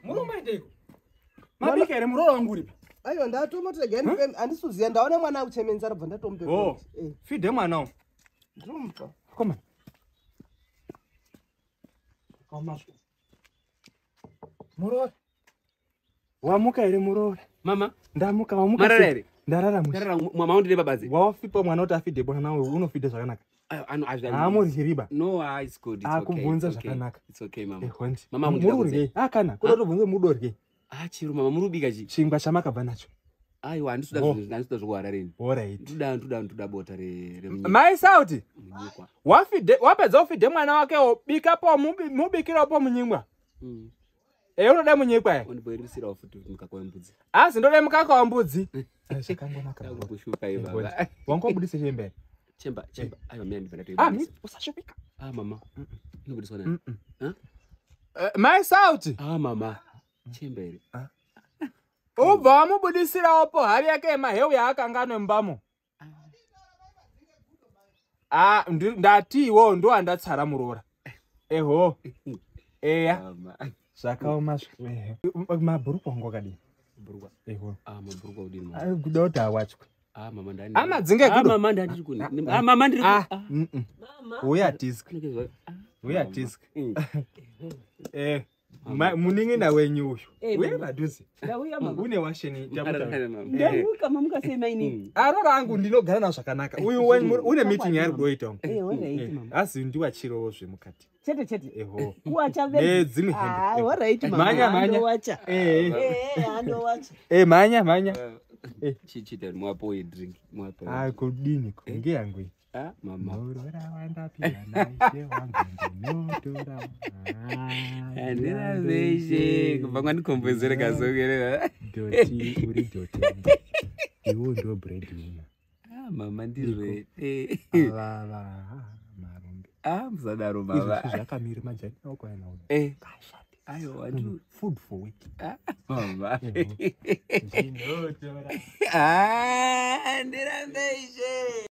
Murume aendeiko? Mabika here muroora wangu uripi? Aiwa, ndatomotega, handisi kuziva. Ndaona mwana akuchemenzara, bva ndatomupe. Oh. Feed mwana uyu. Ndinomupa. Koma. Kamaswa. Muroora. Wamuka here, muroora? Mama. Ndamuka, wamuka. Marara Sei? here? Ndarara mushe. Ndarara, mama undine babazi. Wawafipa mwana kuti afeede mwana uyu, unofeeda zvakanaka. Ayo, ano azvi. Haamuryi. No, ah, it's good. It's okay. Akubvunza It's okay. zvakanaka. It's okay, mama. Ehondi. Mama, Muri kuryei? Ah, kana. Kuda kutobvunza mudoryei. Ah, chiro mama, muri kubika chi? Chingwa chamakabva nacho. Aiwa, handisi Oh. kuda, handisi kuda zvokuharare ini. Alright. Ndoda bota re remunyikwa. Mai Sauti. Munyikwa. Wafeeda, wapedza ufeede mwana wake, bikapo, mubikirapo munyingwa. E, unoda munyikwa here? Ondiboirisirawo futi mukaka wembudzi. Asi ndode mukaka wambudzi. Zvakangonaka. Ndakukushupa baba. Wanga wabudisa chembe here? Chemba, chemba. Aiwa, mina ndibva Ah, ndatoibudisa. usashupika. Ah, mama. Inobudiswa nani? Huh? Mai Sauti. Ah, mama. Chemba here? Ubva wamubudisirawo po hari yake yemaheu yaakanganwe mumbamo. Ah, ndatiwo ndo andatsara muroora. Eho. Eya. Mama. Zvakaoma. Mabhuruku wangu akadini? Bhurukwa. Eho. Ah, mabhurukwa udini, mama? Ari kuda kuti awachwe. Ah, mama, ndani. Amadzinge Ah, gudo. mama, ndandiri kuni. Ah, mama, ndiri Ah, ah. Uya tisk. Kunenge Uya mama. tisk. Eh. Mama. Munin'ina wenyu uyu. Eh, Uye mama. padhuze. Ndauya, mama. Une washeni. Marara, mama. Ndamuka, mamuka sei, maini? Aro rangu ndinogara nazvo zvakanaka. Uyu une meeting yaari kudoita umu. Eh, alright, mama. Asi ndiwachirowo zvemukati. Chete chete. Eho. Kuwacha vega. Nedzimwe hembe. Ah, alright, mama. Mhanya, mhanya. Andowacha. Eh. Eh, andowacha. Eh, mhanya mhanya. Eh. Chichita mwapo drink. Mwapo. Ah, kudini ko? Ngeyangu iyi. Ah, mama. Muroora wandapiwa naishe wangu ndinotora. Handina zveshe kubva kwandikombozera kazokerera. Dhoti uri dhoti. Iwo ndo breadwinner. Ah, mama, ndizvo. Eh. Avava marombe. Ah, musadaro, Izvi baba. zvakamira majani oko ayana. Eh. Kashati. Aiwa, ndu. Food for week. Ah, mama. Ndinotora. Ah, ndirambe ishe.